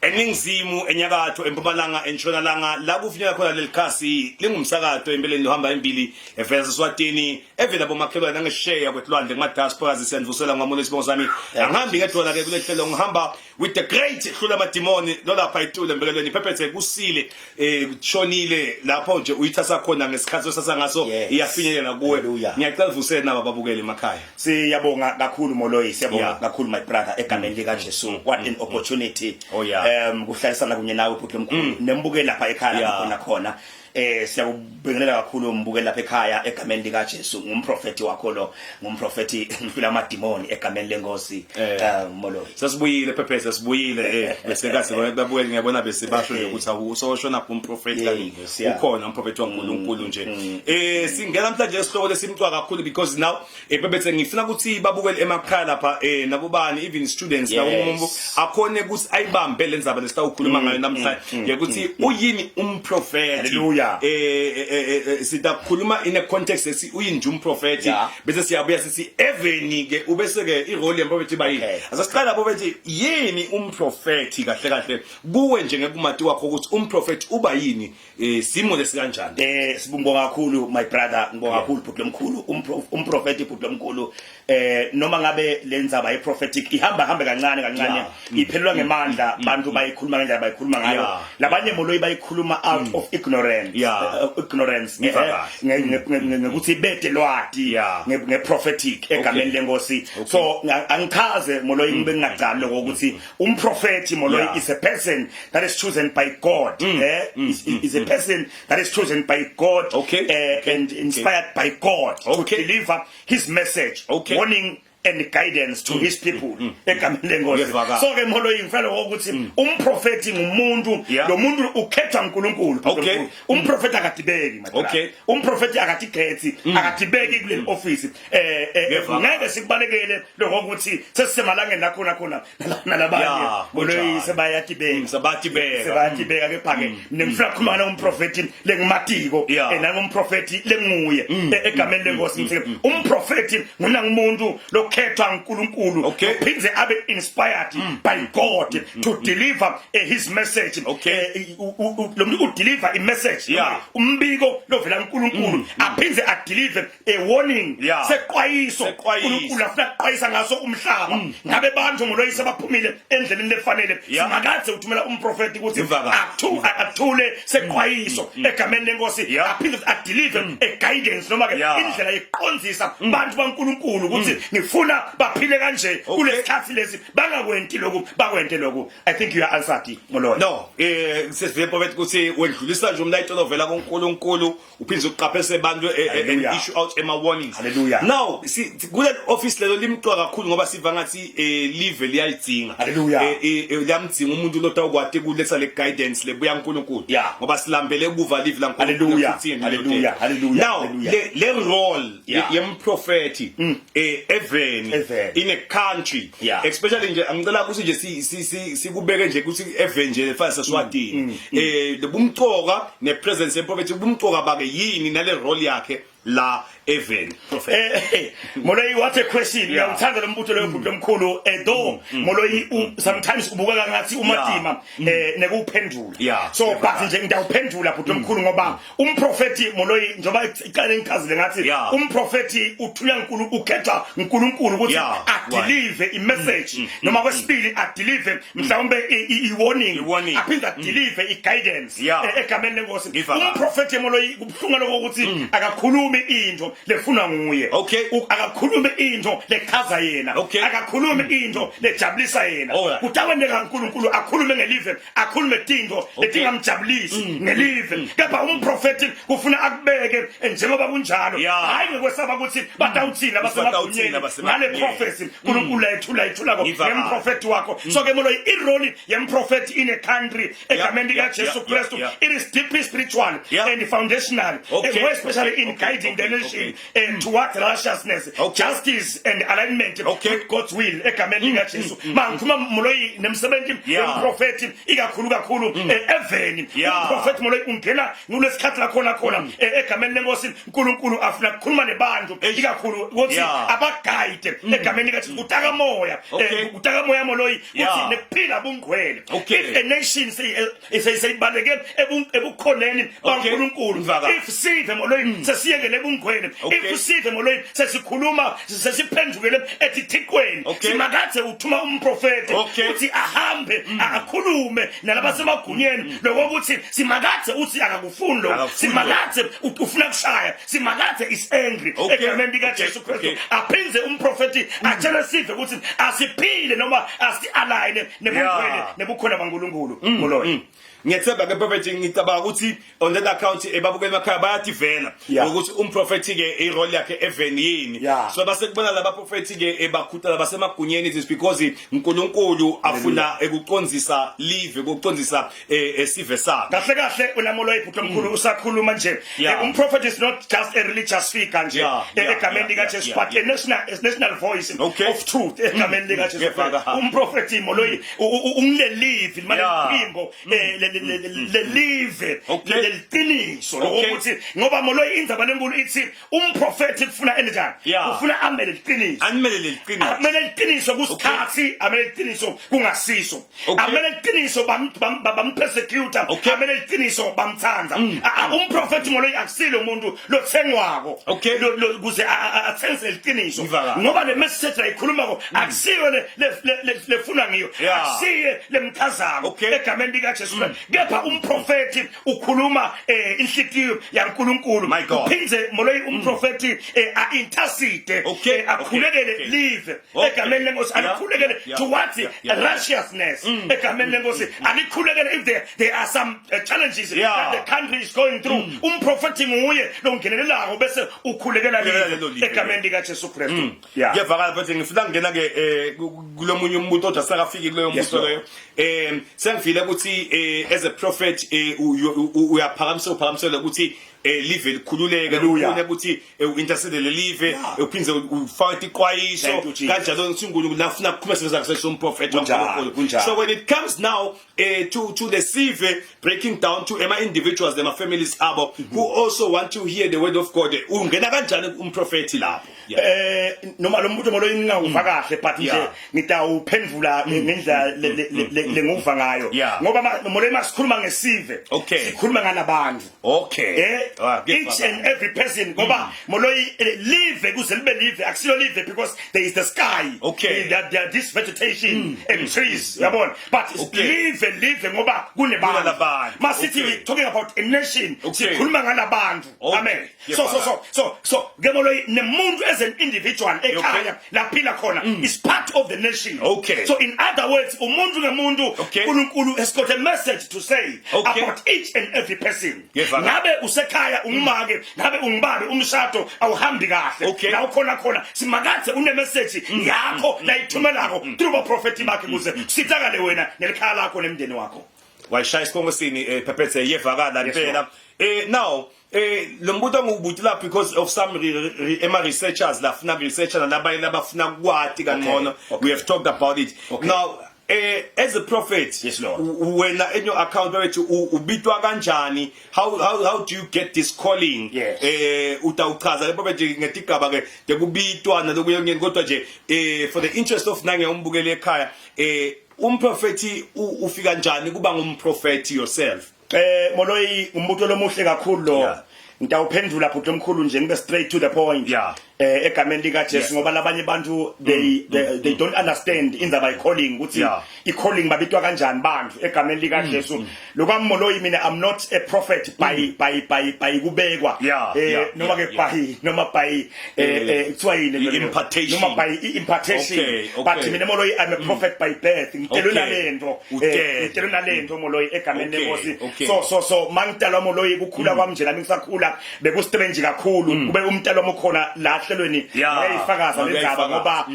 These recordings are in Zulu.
Eningizimu, enyakatho, empumalanga, entshonalanga, la kufinyela khona leli khasi lingumsakato empeleni luhamba embili evela seswatini, evela bomakhelwane nangesheya kwetilwandle kuma-diasporas. Siyanivusela ngwamulo isibongo sami. Angihambi ngedwa ke kuleli hlelo, ngihamba with the great Hlula Madimoni lolapha itulo embekelweni iphephethe kusile, kushonile lapho nje uyithatha khona ngesikhathi osasa ngaso. Iyafinyelela kuwe. Hallelujah. Ngiyacela uvusele nabo ababukeli emakhaya. Siyabonga kakhulu, Moloyi, siyabonga kakhulu, my brother, egameni lika Jesu. What an opportunity kuhlalisana kunye nawe, bhuti omkhulu, nembukeli lapha ekhaya lapha khona khona. Siyakubingelela kakhulu, umbukeli lapha ekhaya, egameni lika Jesu. Ngumprofeti wakho lo, ngumprofeti ngihlula amadimoni egameni lenkosi. Moloyi. Sesibuyile, Phepheza, sibuyile. Bese kaze babukeli, ngiyabona bese basho nje ukuthi awu, usoshona umprofeti, kani ukhona umprofeti waNkulunkulu nje. Singena namhlanje esihloko lesimcwa kakhulu because now, Phepheza, ngifuna ukuthi babukele emakhaya lapha, nabobani, even students, nabo akhone ukuthi ayibambe lenzaba lesitawukhuluma ngayo namhlanje ukuthi uyini umprofeti. Hallelujah. Sitakhuluma in a context esi uyini nje umprofeti, bese siyabuya sithi eveni ke ubese ke irole yemprofeti bayini. Asasiqala lapho bethi yini umprofeti kahle kahle kuwe nje ngekumati wakho, ukuthi umprofeti uba yini, simo lesikanjani? Sibonga kakhulu, my brother, ngibonga kakhulu, bhuti lomkhulu. Umprofeti, bhuti lomkhulu, noma ngabe lenzaba ye prophetic ihamba hambe kancane kancane, iphelelwa ngemandla, bantu bayikhuluma ngendlela bayikhuluma ngayo. Labanye, Moloyi, bayikhuluma out of ignorance, ignorance, Ngiva kahle. ngekuthi bete lwati nge-prophetic egameni lenkosi. So angichaze, Moloyi, ngibe ngingacali lokho ukuthi umprofeti, Moloyi, is a person that is chosen by God, is a person that is chosen by God and inspired by God to deliver his message, warning and guidance to his people egameni lenkosi. Ngiyezwakala. So ke, Moloyi, ngifela ukuthi umprofeti ngumuntu, lo muntu ukhethwa uNkulunkulu. Umprofeti akadibeki, my brother. Umprofeti akatikhethi, akadibeki kuleli office. Ngeke sikubalekele lokho ukuthi sesisemalangeni la khona khona nalabanye, Moloyi, Kunjalo. sebayatibeka. Sebayatibeka. Sebayatibeka. Kepha ke mina ngifuna ukukhuluma nangumprofeti lengimatiko, nangumprofeti lenguye egameni lenkosi. Ngithi umprofeti ngunangumuntu lokhethwa uNkulunkulu, uphindze abe inspired by God to deliver his message. Lo muntu udeliver i message, umbiko lovela kuNkulunkulu, aphindze adeliver a warning, seqwayiso. Seqwayiso. uNkulunkulu afuna kuqwayisa ngaso umhlaba. Ngabe bantu, Moloyi, sebaphumile endleleni lefanele, Simakadze uthumela umprofeti ukuthi Ngiva kahle. Athule seqwayiso egameni lenkosi, aphinde adeliver a guidance, noma ke indlela yokuqondzisa bantu baNkulunkulu ukuthi ngifuna baphile kanje kulesikhathi lesi, bangakwenti lokhu, bakwente lokhu. I think you are answered, Moloyi. No, sesivele, prophet, ukuthi wedlulisa nje umlayito ovela kuNkulunkulu, uphinde uqaphese abantu and issue out ema warnings. Hallelujah. Now si kule office lelo limcwa kakhulu ngoba siva ngathi live liyayidzinga. Hallelujah. Liyamdzinga umuntu lotawukwati kuletha le guidance lebuya kuNkulunkulu, ngoba silambele kuva live la nkulunkulu. Hallelujah. Futhi yena Hallelujah. Hallelujah. Now Hallelujah. le role yemprofeti eveni, Eveni. in a country, especially nje angicela ukuthi nje sikubeke nje ukuthi eveni nje efana seswatini, lobumcoka ne presence yemprofeti, ubumcoka bake yini nale role yakhe la eveni, prophet? Moloyi, what a question. Ngiyawuthanda lo mbuto loyo, bhuti omkhulu. Though, Moloyi, sometimes ubukeka ngathi umatima nekuwuphendula. So but nje ngiyawuphendula, bhuti omkhulu, ngoba umprofeti, Moloyi, njoba icala engichazile ngathi umprofeti uthunywa uNkulunkulu, ukhethwa uNkulunkulu ukuthi adeliver i-message, noma kwesibili adeliver mhlawumbe i-warning, I-warning. aphinde adeliver i-guidance egameni lenkosi. Ngiva kahle. Umprofeti, Moloyi, kubuhlungu lokho ukuthi akakhulumi into lefunwa nguye. Akakhulumi into lechaza yena. Akakhulumi into lejabulisa yena. Kutawenteka uNkulunkulu akhulume ngelive, akhulume tinto letingamjabulisi ngelive, kepha umprofeti kufuna akubeke njengoba kunjalo, hayi ngekwesaba ukuthi batawuthini batawuthini abasemagunyeni abasemagunyeni. ngale prophecy uNkulunkulu layethula yethulako Ngiva kahle. ngemprofeti wakho. So ke, Moloyi, irole yemprofeti in a country egameni likaJesu Kristu, it is deeply spiritual and foundational, and more especially in guidance. guiding the nation towards righteousness, justice and alignment with God's will egameni lika Jesu. Mangikhuluma Moloyi nemsebenzi wemprofeti ikakhulu kakhulu eveni. Umprofeti Moloyi ungena kulesikhathi la khona khona egameni lenkosi uNkulunkulu afuna ukukhuluma nebantu ikakhulu ukuthi abaguide egameni lika Jesu kutaka moya kutaka moya Moloyi ukuthi nekuphila bungcwele. If a nation say seyibaleke ebukhoneni baNkulunkulu, if sive Moloyi sesiyekele ebungcwele, if sive Moloyi sesikhuluma sesiphendukele ethithikweni, simakathe uthuma umprofeti uthi ahambe akhulume nalabasemagunyeni lokuthi simakathe uthi akakufuni lo, simakathe ufuna kushaya, simakathe is angry egameni lika Jesu Kristu. Aphinde umprofeti atshele sive ukuthi asiphile noma asi align nebungcwele nebukhona baNkulunkulu Moloyi. Ngiyethemba ke prophet, ngicabanga ukuthi on that account ebabukeli emakhaya bayativela ukuthi umprofeti ke irole yakhe eveni yini. So base kubona laba prophet ke ebakhutha labasemagunyeni, it is because uNkulunkulu afuna ekucondzisa live, ukucondzisa esive sakhe. Kahle kahle uNamoloyi bhuti omkhulu usakhuluma nje, umprofet is not just a religious figure nje egameni lika Jesu, but a national voice of truth egameni lika Jesu. Umprofeti Moloyi ungilelive manje iphimbo lelive leliqiniso lokuthi ngoba Moloyi indzaba lenkulu ithi umprofeti kufuna enjani? Ufuna amele liqiniso. Animele leliqiniso. Amele liqiniso kusikhathi, amele liqiniso kungasiso, amele liqiniso bampersecute, amele liqiniso bamthanda. Umprofeti Moloyi akusilo umuntu lothengwako kuze athengise liqiniso, ngoba le message ayikhulumako akusiyo lefuna ngiyo, akusiye lemchazako egameni lika Jesu. Kepha umprofeti ukhuluma inhlitiyo yaNkulunkulu. My God. Uphindze Moloyi umprofeti a-intercede, akhulekele live egameni lenkosi, alikhulekele towards righteousness egameni lenkosi, alikhulekele if there are some challenges that the country is going through. Umprofeti nguye longenelelako bese ukhulekela Khulekela live lelo live. Egameni lika Jesu Kristu, yeah. Kuyevakala mfethu, ngifuna kungena ke kulomunye umuntu odwa sakafiki kuloyo mbuso Lord. Leyo sengifile ukuthi as a prophet uyaphakamisa uphakamisela ukuthi live likhululeke, Hallelujah. ufune ukuthi uintercede live, uphindze ufake iqwayiso. Thank you, Jesus. Kanjalo ngithi uNkulunkulu lafuna ukukhuluma sebenzisa somprofeti Kunjalo, waNkulunkulu. kunjalo. So when it comes now to the sive, breaking down to ema individuals nema families abo who also want to hear the word of God, ungena kanjani umprofeti lapho? Noma lo mbuto Moloyi ngingawuva kahle, but nje ngitawuphendvula ngendlela lenguva ngayo, ngoba Moloyi masikhuluma ngesive, sikhuluma ngalabantu, each and every person, ngoba Moloyi live kuze libe live akusilo live because there is the sky, there this vegetation and trees, yabona, but live live ngoba kunebantu. Kunalabantu. Masithi we talking about a nation, sikhuluma ngalabantu. Amen. So ke Moloyi nemuntu as an individual ekhaya laphila khona is part of the nation. So in other words, umuntu ngemuntu, uNkulunkulu has got a message to say about each and every person. Ngiyevakala. Ngabe usekhaya ungumake, ngabe ungibabe, umshado awuhambi kahle, la ukhona khona, simakathe une message yakho layithumelako through baprofeti bakhe kuze sitakale wena nelikhaya lakho nemndeni wakho. Wayishaya isikhongosini phephethe, yevakala impela. Lord. Now lo mbuto ngiwubuti la because of some ema researchers lafuna researcher nalabanye labafuna kwati kangcono. We have talked about it. Now as a prophet, Yes, Lord. Wena in your account wethu ubitwa kanjani? How do you get this calling? Yes. Utawuchaza le prophet ngetigaba ke tekubitwa nalokuye, kodwa nje for the interest of nange umbukeli ekhaya, umprofeti ufika njani kuba ngumprofeti yourself? Moloyi, umbuto lomuhle kakhulu lo. Ngitawuphendula bhuti omkhulu nje ngibe straight to the point. Egameni lika Jesu, ngoba labanye abantu they don't understand indzaba ye calling ukuthi i calling babitwa kanjani bantu egameni lika Jesu. Lokwami Moloyi, mina I'm not a prophet by kubekwa, noma ke by noma by kuthiwa yini? I-impartation. Noma by impartation. But mina Moloyi, I'm a prophet by birth. Ngitelwe nalento. Utelwe. Ngitelwe nalento Moloyi egameni lenkosi. So mangidalwa Moloyi, kukhula kwami nje nami ngisakhula beku strange kakhulu, kube umntalo wami ukhona la. emahlelweni ngayifakaza le ndaba ngoba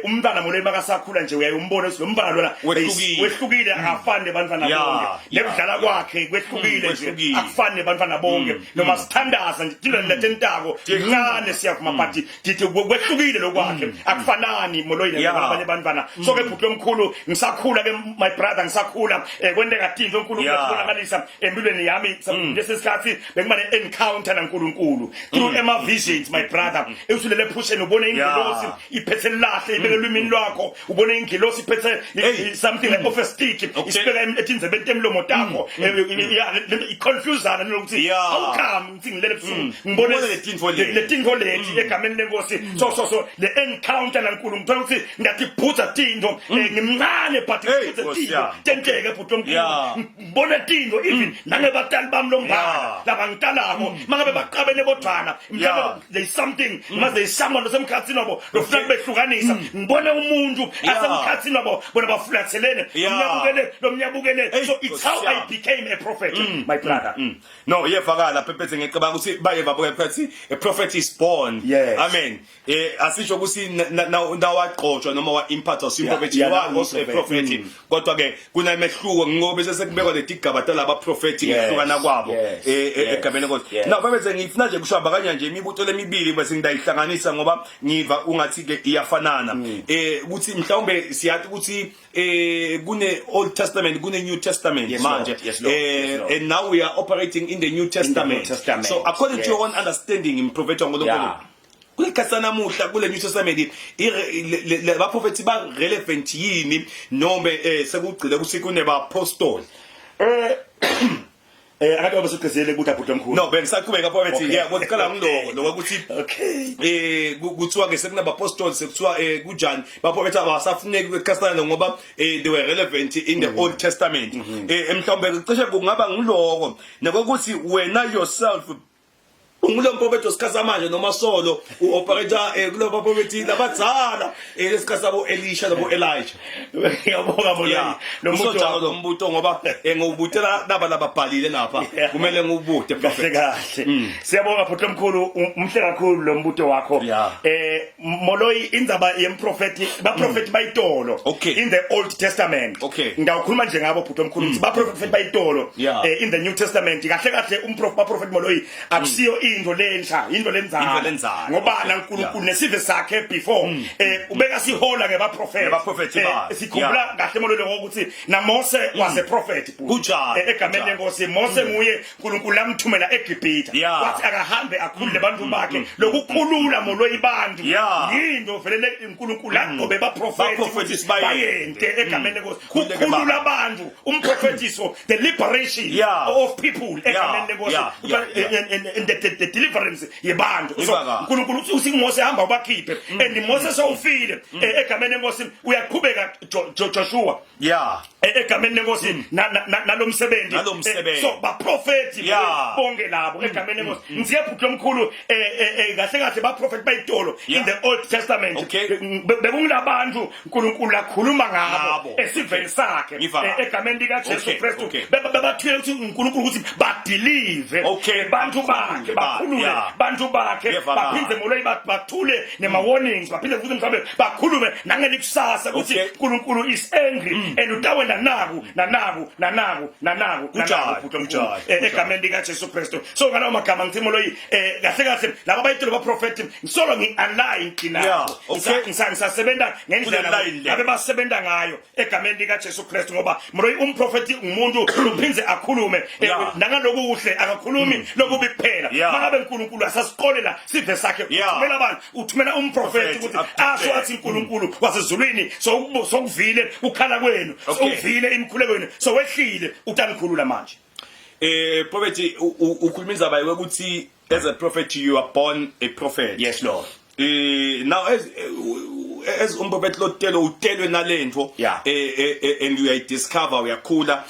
umntwana Molweni makasakhula nje uyayimbona ukuthi lo mntwana lona wehlukile akafani nebantwana bonke nekudlala kwakhe kwehlukile nje akufani nebantwana bonke noma sithandaza nje tilweni letentako ncane siyavuma but ndithi kwehlukile lokwakhe akufanani Molweni nabanye abantwana. So ke bhuti omkhulu, ngisakhula ke my brother, ngisakhula kwenteka tinto uNkulunkulu asibonakalisa empilweni yami. Lesi sikhathi bekuba ne-encounter naNkulunkulu through ema visions, my brother. Usulele ephusheni, ubone ingilosi iphethe lahle ibeke elwimini lwakho, ubone ingilosi iphethe something like of a stick isibeka etindlebeni temlomo takho. Yeah, lento iconfusana lokuthi how come ngithi ngilele ebusuku ngibone letinto leti, letinto leti egameni lenkosi. So le encounter naNkulunkulu, thola ukuthi ngiyatibhutha tinto, ngimncane but ngibhuthe tinto tenteke, bhuti omkhulu. Ngibone tinto even nangebatali bami lombala labangitalako, mangabe baqabene bodvwana, mhlawumbe there is something noma there is someone losemkhathini wabo lofuna kubehlukanisa. Ngibone umuntu asemkhathini wabo, bona bafulathelene, umnyabukele lomnyabukele. So it's how I became a prophet, my brother. No, iyevakala phephethe. Ngicabanga ukuthi baye babuka phethi a prophet is born. Amen. Asisho ukuthi nawagqotshwa noma wa impart or prophet, you are also a prophet, kodwa ke kunemehluko ngoba bese sekubekwa letigaba talaba prophet ngehlukana kwabo egameni lenkosi. Now phephethe, ngifuna nje kushamba kanye nje imibuto lemibili bese ngidayihlanganisa ngoba ngiva ungathi ke iyafanana, ukuthi mhlawumbe siyathi ukuthi kune Old Testament, kune New Testament manje, and now we are operating in the New Testament. Testament. So according to your own understanding, improfeti waNkulunkulu, kulesikhathi sanamuhla kule New Testament, baprofeti ba relevant yini noma sekugcile ukuthi kunebapostoli? Akade babe sugqizele ukuthi abhuti omkhulu. No, bengisaqhubeka prophet. Yeah, kokuqala ngiloko lokuthi kuthiwa ke sekunabapostoli, sekuthiwa kunjani, baprofeti abasafuneki kwesikhathi ngoba they were relevant in the Old Testament. Mhlawumbe cishe kungaba ngiloko nokuthi wena yourself ungulo mprofethi wesikhathi samanje noma solo u-operate kulo baprofethi labadzala lesikhathi sabo Elisha nabo Elijah. Ngiyabonga bona lo mbuto wakho, lo mbuto ngoba ngiwubutela laba lababhalile lapha, kumele ngiwubute. Kahle kahle, siyabonga bhuti omkhulu, umhle kakhulu lo mbuto wakho. Moloi, indzaba yemprofeti, baprofeti bayitolo in the Old Testament, ngawukhuluma nje ngabo bhuti omkhulu ukuthi baprofeti bayitolo in the New Testament. Kahle kahle umprof baprofeti Moloi akusiyo into lensha, into lenzala lenzala. Ngoba naNkulunkulu nesive sakhe before ubeka sihola ngebaprofeti. Ngebaprofeti bakhe. Sikhumbula kahle Moloi ukuthi na Mose was a prophet, bhuti. Egameni lenkosi, Mose nguye uNkulunkulu lamthumela eGibhithe, wathi akahambe akhulule abantu bakhe. Lokukhulula Moloi bantu yinto vele le uNkulunkulu agcobe baprofeti Baprofeti ukuthi bayente. bayente egameni lenkosi. Khululeke Kukhulula abantu, umprofetiso, the liberation of people egameni lenkosi, and the deliverance yebantu. So Ibaka. uNkulunkulu uthi uMose hamba ubakhiphe, and Mose sewufile, egameni lenkosi uyaqhubeka Joshua egameni lenkosi nalomsebenzi. Nalomsebenzi. So baprofeti bonke labo egameni lenkosi. Ngiziye bhuti omkhulu, kahle kahle baprofeti bayitolo in the Old Testament bekungilabantu uNkulunkulu akhuluma ngabo Ngabo. esiveni sakhe. Ngiva. Egameni lika Jesu Kristu, bebathile ukuthi uNkulunkulu ukuthi badelive bantu bakhe, bakhulule bantu bakhe, baphinde Moloi bathule nema warnings, baphinde futhi mhlawumbe bakhulume nangelikusasa ukuthi uNkulunkulu is angry and utawenda naku nanaku nanaku nanaku Kunjalo, nanaku, bhuti omkhulu. Kunjalo, Egameni lika Jesu Kristu. So ngalawo magama ngithi Moloi, kahle kahle laba bayitolo baprofeti ngisolo ngi-align nabo. Ngisasebenza ngendlela Kule line le. abe basebenza ngayo egameni lika Jesu Kristu, ngoba Moloi umprofeti umuntu uphindze akhulume nangalokuhle, akakhulumi lokubi kuphela. Mangabe uNkulunkulu asasiqolela sive sakhe, uthumela abantu, uthumela umprofeti Prophet, ukuthi asho athi uNkulunkulu wasezulwini sokuvile ukukhala kwenu, sokuvile imikhuleko yenu, sowehlile utanikhulula manje. Prophet, ukhuluma indzaba yokuthi as a prophet you are born a prophet. Yes, Lord. Now as umprofeti lotelo utelwe nalento and uyayidiscover, uyakhula,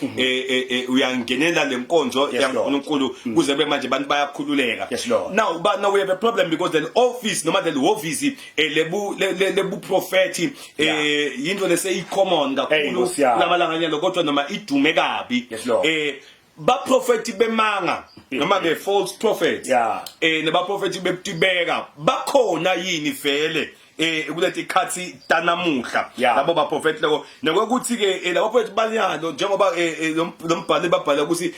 uyangenela lenkonzo Yes, Lord. yaNkulunkulu kuze kube manje abantu bayakhululeka. Yes, Lord. Now but now we have a problem because the office noma the office lebu prophet yinto lese common Hey, kakhulu Nkosi yami. lamalanga nyalo, kodwa noma idume kabi. Yes, Lord. Baprofeti bemanga noma ke false prophets nebaprofeti bekutibeka bakhona yini vele kuleti khathi tanamuhla labo baprofeti loko nokuthi ke labo profeti banyalo njengoba lo mbhali babhala ukuthi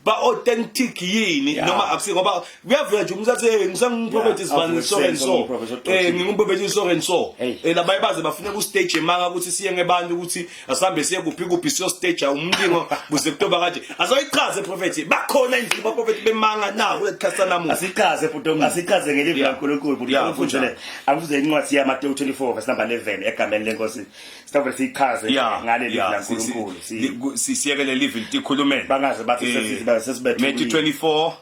ba authentic yini noma akusi ngoba kuyavela nje umuntu athi hey ngisangumprofeti sibani so and so ngingumprofeti so and so labaye baze bafune ku stage emanga ukuthi siye ngebantu ukuthi Asambe siye kuphi kuphi siyo stage umlingo kuze kutoba kanje. Azoyichaze prophet. Bakhona endlini ba prophet bemanga na kulekhathi sanamuhla. Asichaze bhuti asichaze ngelivi laNkulunkulu bhuti ufundzele. Akuze incwadi yaMateyu 24 verse number 11 egameni lenkosi. Sitavele siyichaze ngale livi laNkulunkulu. Siyeke le livi litikhulumele. Bangaze bathi sesibethe. Matthew 24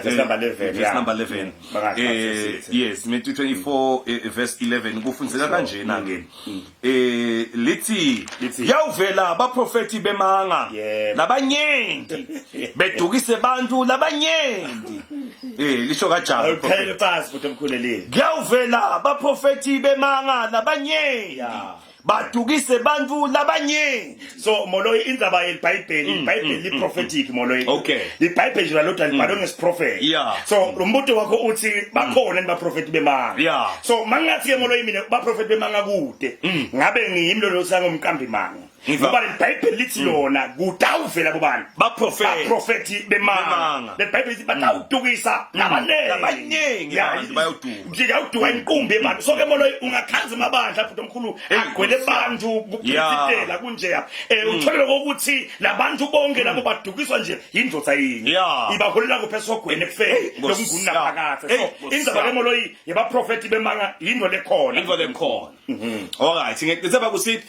verse number 11. Verse number 11. Yes, Matthew 24 verse 11 kufundzeka kanjena ke. Lithi yawuvela abaprofeti bemanga labanyenti bedukise bantu labanyenti lisho kanjalo uphele phansi futhi omkhulelile kuyawuvela abaprofeti bemanga labanyenti badukise bantu labanyenti. So moloyi indzaba yelibhayibheli, ibhayibheli li-prophetic moloyi. Libhayibheli nje lodwa libhalwe ngesiprofethi. So lo mbuto wakho uthi bakhona ni baprofethi bemanga. So mangathi ke moloyi mina baprofethi bemanga kude ngabe ngiyimi lo losanga umqambi manga ngoba libhayibheli lithi lona kutawuvela bobani baprofethi bemanga. Lebhayibheli lithi batawudukisa labaningi labaningi abantu bayoduka ngiyawuduka inqumbi yebantu. So ke moloyi ungakhanza amabandla futhi omkhulu agcwele abantu kuphithitela kunjeya uthole lokho ukuthi labantu bonke labo badukiswa nje yindvodza yinye ibaholela kuphi esogweni ekufeni lokungunaphakadze. So indzaba ke moloyi yebaprofethi bemanga yinto lekhona, into lekhona. Alright, ngicela ukuthi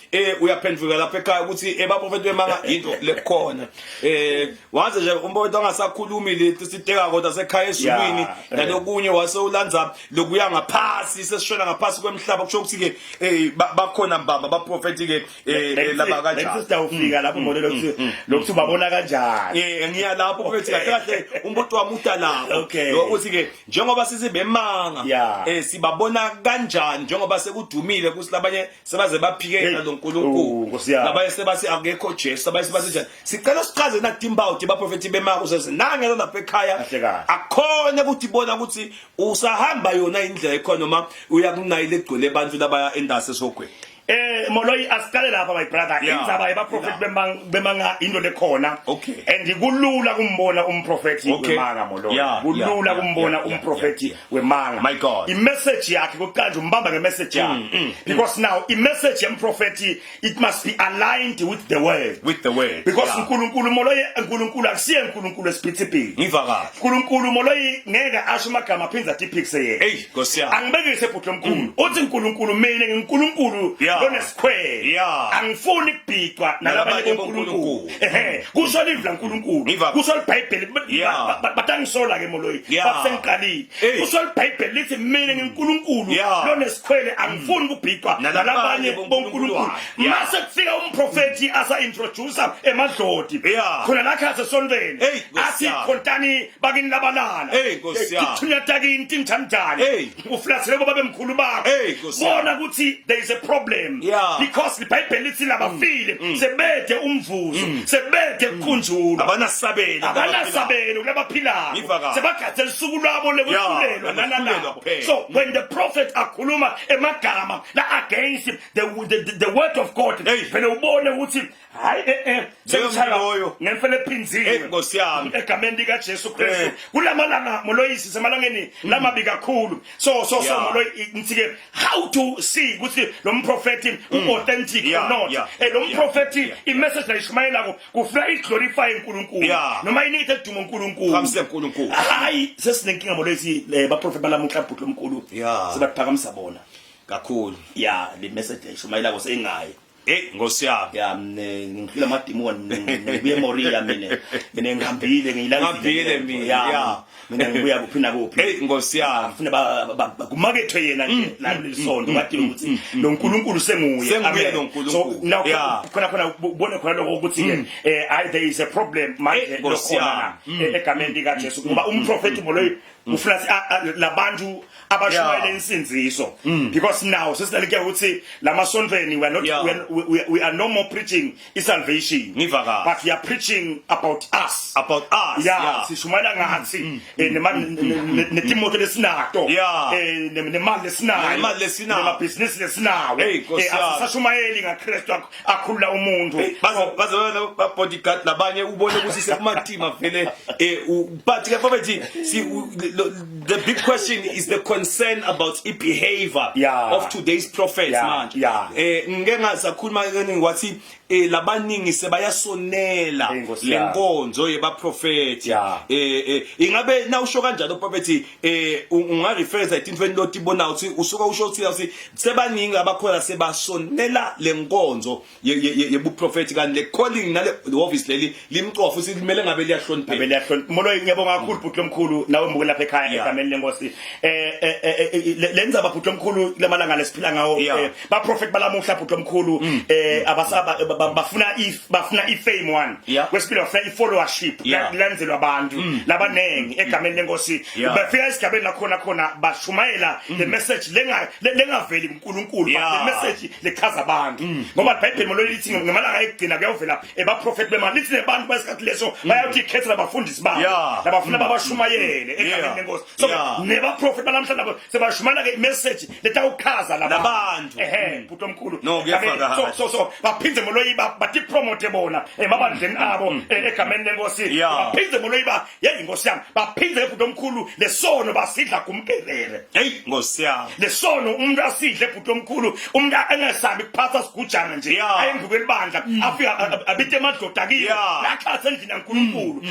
uyaphenduka lapha ekhaya ukuthi ebaprofethi bemanga into lekhona. Waze nje umprofethi angasakhulumi leti siteka kodwa sekhaya ezulwini nalokunye wase ulandza lokuya ngaphasi sesishona ngaphasi kwemhlaba kusho ukuthi ke bakhona mbamba abaprofethi ke laba kanjani. Sitawufika lapho mbone lokuthi lokuthi ubabona kanjani. Ngiya lapho profethi kahle kahle umbuto wami uta lapho. Ukuthi ke njengoba sisibemanga sibabona kanjani njengoba sekudumile ukuthi labanye sebaze baphike nalo uNkulunkulu labanye sebathi akekho Jesu abanye sebathi njani. Sicela sichaze nakutimbawu ukuthi baprofethi bemanga usese nange lapha ekhaya akukhona ukuthi bona ukuthi usahamba yona indlela ekhona noma uya kunayile egcwele abantu labaya endase esogweni. Moloyi asiqale lapha my brother. Indzaba yebaprofeti bemanga into lekhona. And kulula kumbona umprofeti wemanga Moloyi. Kulula kumbona umprofeti wemanga. My God. I-message yakhe kuqala umbamba nge-message yakhe. Because now i-message yemprofeti it must be aligned with the word. With the word. Because uNkulunkulu Moloyi uNkulunkulu akusiye uNkulunkulu esiphithiphithi. Ngiva kahle. uNkulunkulu Moloyi ngeke asho amagama aphinda atiphikise yena. Hey Nkosi yami. Angibekise bhuti omkhulu. Uthi uNkulunkulu mina nginguNkulunkulu lonesikhwele. Angifuni kubhicwa nalabanye boNkulunkulu. Ehe, kusho livi laNkulunkulu. Kusho iBhayibheli batangisola ke Moloyi. Basengiqalile. Kusho iBhayibheli lithi mina nginguNkulunkulu lonesikhwele angifuni kubhicwa nalabanye boNkulunkulu. Mase kufika umprofeti asa introduce emadloti. Khona la khase sontweni. Athi khontani bakini labalala. Tithunya takini tinjani. Uflathele boba bemkhulu bakho. Bona ukuthi there is a problem. Because iBhayibheli lithi labafile sebede umvuzo, sebede ukukhunjulwa. Abanasabelo. Abanasabelo kulabaphilayo. Sebagadze lisuku lwabo lekwehlulelwa nanana. So when the prophet akhuluma emagama la against the word of God, phela ubone ukuthi hayi sengishaya ngemfele ephinziwe Nkosi yami egameni lika Jesu Kristu. Kulamalanga Moloyisi semalangeni lamabi kakhulu. So so so Moloyi ngithi ke how to see ukuthi lo mprofeti u-authentic or not. Lo mprofeti i-message layishumayelako kufuna i-glorify uNkulunkulu noma inikethe idumo uNkulunkulu. Phakamisa uNkulunkulu. Hayi sesinenkinga Moloyisi baprofeti balamuhla bhuti lomkhulu sebaphakamisa bona kakhulu. Ya le message layishumayelako seyingayi. Hey Nkosi yami. Ya mne ngiphila amadimoni ngibuye eMoria mina. Mina ngihambile ngiyilandile mina. Ya. Mina ngibuya kuphi nakuphi. Hey Nkosi yami. Ngifuna kumakethwe yena nje la kuleli sonto batiwe ukuthi lo nkulunkulu senguye. Senguye lo nkulunkulu. So now khona khona ubone khona lokho ukuthi ke there is a problem manje lokhona egameni lika Jesu ngoba umprofeti moloyi ufuna labantu abashumayela insindiso because now sesinalike ukuthi lamasontweni we are not yeah. we are no more preaching i-salvation. Ngiva kahle. But we are preaching about us. About us. Yeah, sishumayela ngathi netimoto lesinato, nemali lesinayo, Nemali lesinayo. Nemabhizinisi lesinawo. Hey, Nkosi yami. Asisashumayeli ngaKristu akhulula umuntu. Baze babe bodyguard labanye, ubone ukuthi sekumatima vele. But ke mfowethu, see, the big question is the concern about i behavior of today's prophets manje. Ngike ngasakhuluma kaningi, wathi labaningi sebayasonela Hey, Nkosi yami. lenkonzo yebaprofeti. Ingabe nawusho kanjalo, prophet, unga refer etintweni lotibona ukuthi usuka usho ukuthi sebaningi abakhona sebasonela lenkonzo yebuprofeti, kanti le calling nale office leli limcofa futhi limele ngabe liyahlonipheka. Beliyahlonipha. Molo, ngiyabonga kakhulu, bhuti lomkhulu, nawe mbuke lapha ekhaya, egameni lenkosi. Lenza bhuti lomkhulu lamalanga lesiphila ngawo, ba prophet balamuhla, bhuti lomkhulu, abasaba bafuna i fame one. Kwesibili bafuna i followership, kulandzelwa abantu labanengi, egameni lenkosi. Bafika esigabeni la khona khona bashumayela the message lengaveli kuNkulunkulu, but the message lechaza abantu, ngoba iBhayibheli molo lithi ngemalanga ekugcina kuyawuvela ebaprofeti bemali, lithi nebantu basikhathi leso bayakuthi ikhethela abafundisi babo labafuna babashumayele, egameni lenkosi. So nebaprofeti balamhla nabo sebashumayela ke imessage letawuchaza Labantu. Ehe, bhuti omkhulu. No, kuyafaka. So baphindze moloyi bathi promote bona emabandleni abo, egameni lenkosi. Baphindze moloyi ba yeyi inkosi yami, baphindze, bhuti omkhulu, lesono basidla gumkelele. Hey, Nkosi yami. Lesono umuntu asidle, bhuti omkhulu, umuntu angasabi kuphatha sigujana nje, ayendlukela ibandla, afika abite emadoda kiyo, lakhathe endlini kaNkulunkulu,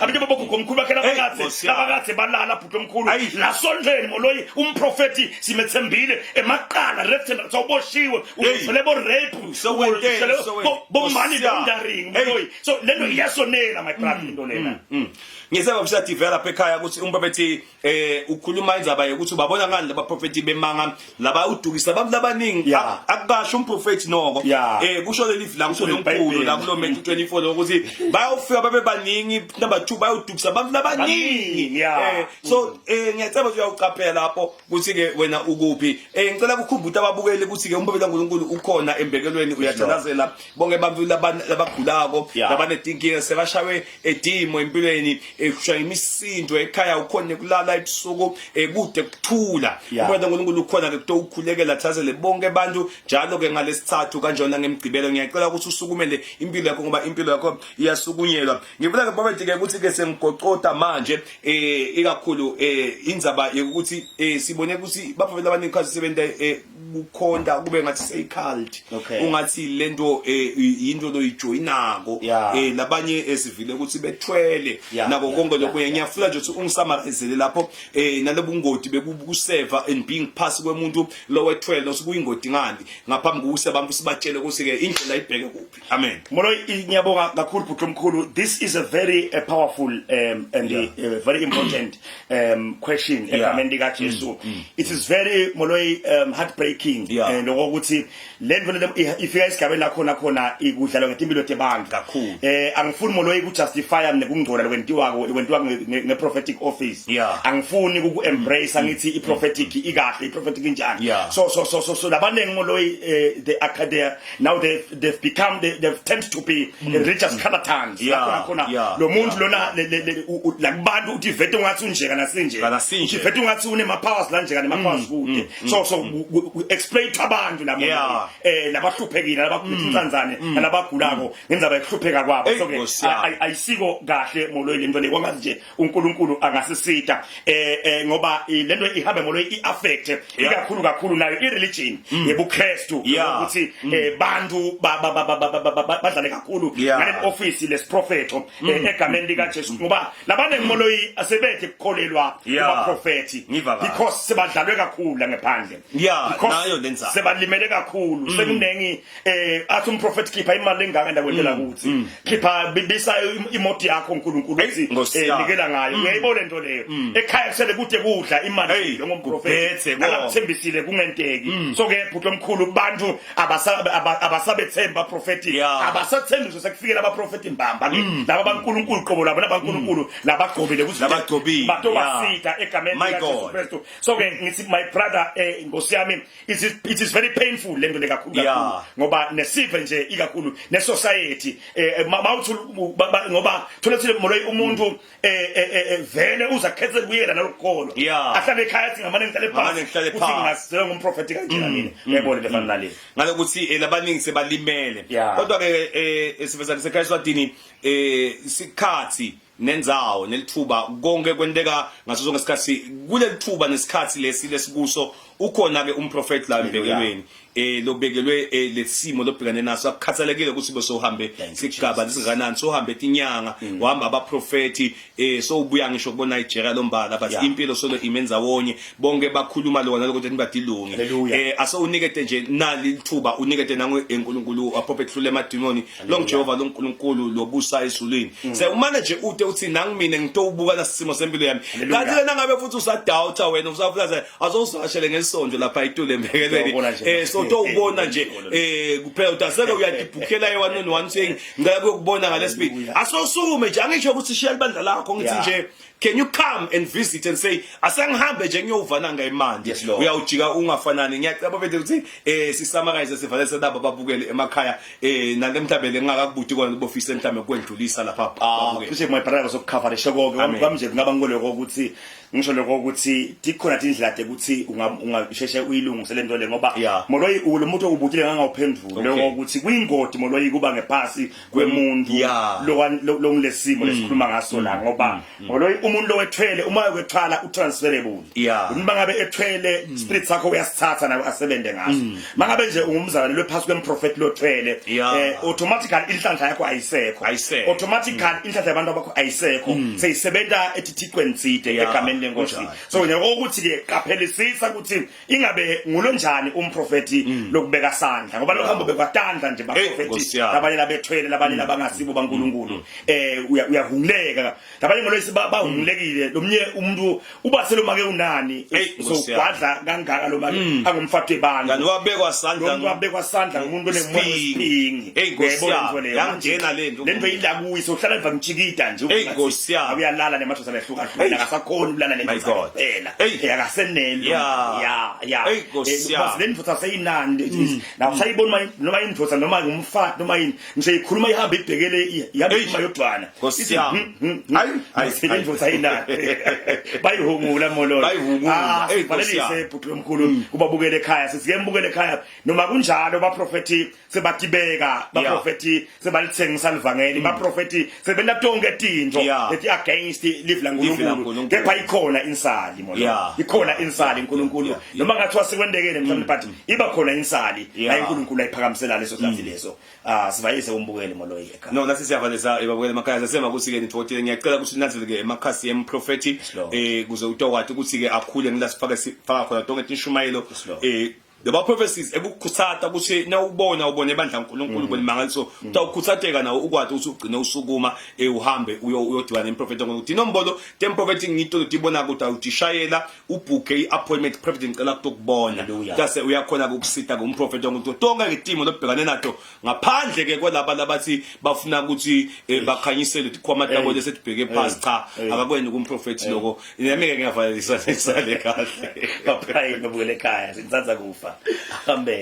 abite bogogo omkhulu bakhe Hey, labakathe Nkosi yami. labakathe balala, bhuti omkhulu. Ayi. Lasondleni moloyi, umprofeti simethembile emaqala left and sawuboshiwe, Hey. uthole bo rape, Sowente, uthole bo money Nkosi yami. laundering. Hey. Moloyi, so lento iyasonela, my brother, into lena. Ngiseba mshadi lapha ekhaya ukuthi umprofeti ukhuluma indzaba yokuthi ubabona ngani labaprofeti bemanga laba udukisa abantu labaningi. Akukasho umprofeti noko, kusho leli la Kusho leli kuNkulunkulu Bhayibheli. la kulo Matthew 24 lokuthi bayofika babe baningi, number 2 bayodukisa abantu labaningi. Baningi, yeah. So ngiyacela ukuthi uyawuqaphela lapho ukuthi ke wena ukuphi. Ngicela ukukhumbuza ababukeli ukuthi ke umprofeti kaNkulunkulu ukhona embekelweni, uyathandazela bonke abantu labagulako, labanetinkinga, sebashawe edimo empilweni, ekushaya imisindo ekhaya, ukhona kulala ebusuku, kude kuthula. Umprofeti kaNkulunkulu ukhona ke kutokukhulekela, thazele bonke abantu njalo ke ngalesithathu kanjona ngemgcibelo. Ngiyacela ukuthi usukumele impilo yakho ngoba impilo yakho iyasukunyelwa. Ngifuna ke prophet ke ukuthi ke sengigocota manje, ikakhulu indzaba yokuthi sibone ukuthi baprofeti abaningi khathi sebenta kukhonta kube ngathi seyicult, ungathi lento into loyijoyinako. Labanye esivile ukuthi bethwele nako konke lokho. Ngiyafuna nje ukuthi ungisummarizele lapho nalobungoti bekuseva and being pass kwemuntu lowethwele, nosikuyingoti ngani, ngaphambi kokuthi abantu sibatshele ukuthi ke indlela ibheke kuphi. Amen. Molo, ngiyabonga kakhulu, bhuti omkhulu. This is a very powerful and very important question, egameni lika Jesu. It is very, Moloi, heartbreaking lokuthi le nto le ifika esigabeni la khona khona ikudlalwa ngetimpilo tebantu. Kakhulu. Angifuni, Moloi, kujustify nekungcola lokwentiwako nge-prophetic office. Angifuni kuku embrace angithi i-prophetic ikahle, i-prophetic injani. So labanengi, Moloi, they are they now they've become they've tend to be religious charlatans. Khona khona lo muntu lona lakubantu uthi vete ungathi unje kana sinje. Kana sinje. Uthi vete ungathi unema powers la nje kana powers kude, so we explain to abantu labo labahluphekile, labagula, nalabagulako ngendzaba yokuhlupheka kwabo. Hey, So ke Nkosi yami. Ayisiko kahle, Moloyi, lento le. Kwangathi nje uNkulunkulu angasisita, ngoba lento ihambe, Moloyi, iaffect ikakhulu kakhulu nayo ireligion yebuKristu, ukuthi bantu badlale kakhulu ngale office lesiprofeto, egameni lika Jesu, ngoba labanengi, Moloyi, asebethe kukholelwa kubaprofeti Ngiva kahle. because sebadlalwe kakhulu la ngephandle. Because Nayo le ndzaba. sebalimele kakhulu, sekunengi athi Athi umprofeti khipha imali engaka ndakwentela kuthi khipha bibisa imoto yakho uNkulunkulu Hey, uthi Nkosi yami. nikela ngayo. Uyayibona lento leyo. Ekhaya kusele kude kudla imali Hey, njengomprofeti kubhethe konke. nalakuthembisile kungenteki. So ke bhuti omkhulu, bantu abasabethemba abaprofeti, abasathembiswe sekufikela abaprofeti mbamba ke laba baNkulunkulu qobo labo nabaNkulunkulu labagcobile ukuthi Labagcobile, batobasita egameni My lika Jesu God. Kristu. So ke ngithi, my brother, nkosi yami, it is very painful lento le kakhulu kakhulu, ngoba nesive nje ikakhulu ne-society mawuthi ngoba thola thile moloyi umuntu vele uzakhethela kuyena nalokukholwa, ahlale ekhaya athi ngamane ngihlale Ngamane phansi ngihlale uthi phansi. Ngingasizela ngumprofeti kanjena mina, uyayibona le fana nale. Ngalokuthi labaningi sebalimele, kodwa ke siveza sekhaya eSwatini, isikhathi nendzawo nelithuba konke kwenteka ngaso sonke isikhathi. Kulelithuba nesikhathi lesi lesikuso ukhona ke umprofeti la embekelweni lobekelwe lesimo lobhekane naso, akukhathalekile ukuthi bese uhambe Thank you, sigaba lesingakanani, sohambe tinyanga, wahamba abaprofeti, sowubuya ngisho kubona Nigeria lombala, but impilo solo imenza wonye, bonke bakhuluma lona lokuthi nibadilungi. Hallelujah. Asewunikete nje nali lithuba, unikete nangu eNkulunkulu aprophet hlule emadimoni lo Jehova lo nkulunkulu lobusa ezulwini. Se umane nje ute uthi nangu mina ngitowubuka nasimo sempilo yami. Hallelujah. Kanti ke nangabe futhi usadoubta wena, usafuna, azowusashele ngesonto lapha itule embekelweni. Uyabona nje. So towubona nje kuphela utaseke uyatibhukhela ye one on one saying ngicela kuyokubona ngalesibili. Hallelujah. Asosukume nje, angisho ukuthi shiya libandla lakho, ngithi nje can you come and visit and say asengihambe nje ngiyovana ngayimandi. Yes, Lord. Uyawujika ungafanani. Ngiyacela bafethu ukuthi sisummarize, sivale selaba babukele emakhaya nale mhlambe lengakakubuti kona bofise mhlambe kwendlulisa lapha babukele. Cishe my brother sokucoverisha konke. Amen. Kwami nje kungaba ngoloko ukuthi ngisho lokho ukuthi tikhona tindlela tekuthi ungasheshe uyilungise lento le, ngoba moloyi lo muntu ubutile ngangawuphenduli lokho ukuthi kuyingodi moloyi kuba ngephasi kwemuntu longilesimo lesikhuluma ngaso la, ngoba moloyi umuntu lowethwele uma ukwethwala utransferable. Uma ngabe ethwele, spirit sakho uyasithatha nawe asebenze ngaso. Mangabe nje ungumzalwane lwephasi kwemprofeti lothwele, automatically inhlanhla yakho ayisekho. Ayisekho. Automatically inhlanhla yabantu abakho ayisekho, seyisebenta etithixweni tside egameni lenkosi. Kunjalo. So njengokuthi ke qaphelisisa ukuthi ingabe ngulonjani umprofeti lokubeka sandla, ngoba lokho hambo bekwatandla nje Hey, baprofeti Nkosi yami. labanye labethwele, labanye labangasibo baNkulunkulu, uyahunguleka, labanye ngolwesi bahungulekile. Lomnye umuntu uba selomake unani, Hey, Nkosi yami. sowugwadla kangaka lo make angumfati webantu. Kanti wabekwa sandla Lo muntu wabekwa sandla ngumuntu onemoya Siphingi. wesiphingi. Hey, Nkosi Uyayibona yami. into leyo. Yangena lento. Lento ila kuyi sohlala emva ngijikida nje. Hey, Nkosi yami. Uyalala nemadoda ehlukahlukene, akasakhoni ukulala My nendoda God. kuphela. Hey. Akasenelo. Hey, Nkosi yami. Because le ndoda seyinandi na usayibona noma indoda noma ngumfati noma yini, ngisho ikhuluma ihamba ibhekele, ihamba Hey. ikhuluma yodwana. Nkosi Ithi, yami. Hayi, hayi, le hayi. ndoda ayinandi, bayihungula mololo. Bayihungula. Ah, Hey, Nkosi sivalelise yami. bhuti omkhulu kubabukele ekhaya, sithi ke mbukele ekhaya, noma kunjalo baprofeti sebatibeka, baprofeti sebalithengisa livangeli, baprofeti sebenta tonke tintfo leti against live Live laNkulunkulu, laNkulunkulu. kepha ikhona insali molo, ikhona insali uNkulunkulu, noma ngathiwa sikwendekele mhlawumbe, but iba khona insali la uNkulunkulu ayiphakamisela leso sikhathi leso. Ah, sivalise umbukeli molo ekhaya. No, nasi siyavalisa ebabukela emakhaya, sasema ukuthi ke nithokothile. Ngiyacela ukuthi nanzele ke emakhasi emprofeti Lord. Kuze utokwati ukuthi ke akhule ngila sifake sifaka khona tonke tinshumayelo Lord. Laba prophecies ekukhuthata ukuthi nawubona ubone ebandla uNkulunkulu, ubone imangaliso, utawukhutsateka nawe ukwati ukuthi ugcine usukuma, uhambe uyodibana nemprofeti ngokuthi inombolo temprofeti ngito tibona ukuthi awutishayela ubhuke i-appointment, prophet ngicela ukubona. Hallelujah. Tase uyakhona ukusita kumprofeti ngokuthi tonke ngetimo lobhekane nato, ngaphandle ke kwalaba labathi bafuna ukuthi bakhanyisele tikhwama tabo Hey. lesetibheke phasi. Cha, Hey. akakweni kumprofeti lokho. Nami ke ngiyavalelisa, sale kahle. Bye, babukele ekhaya, sengitsandza kufa. Amen.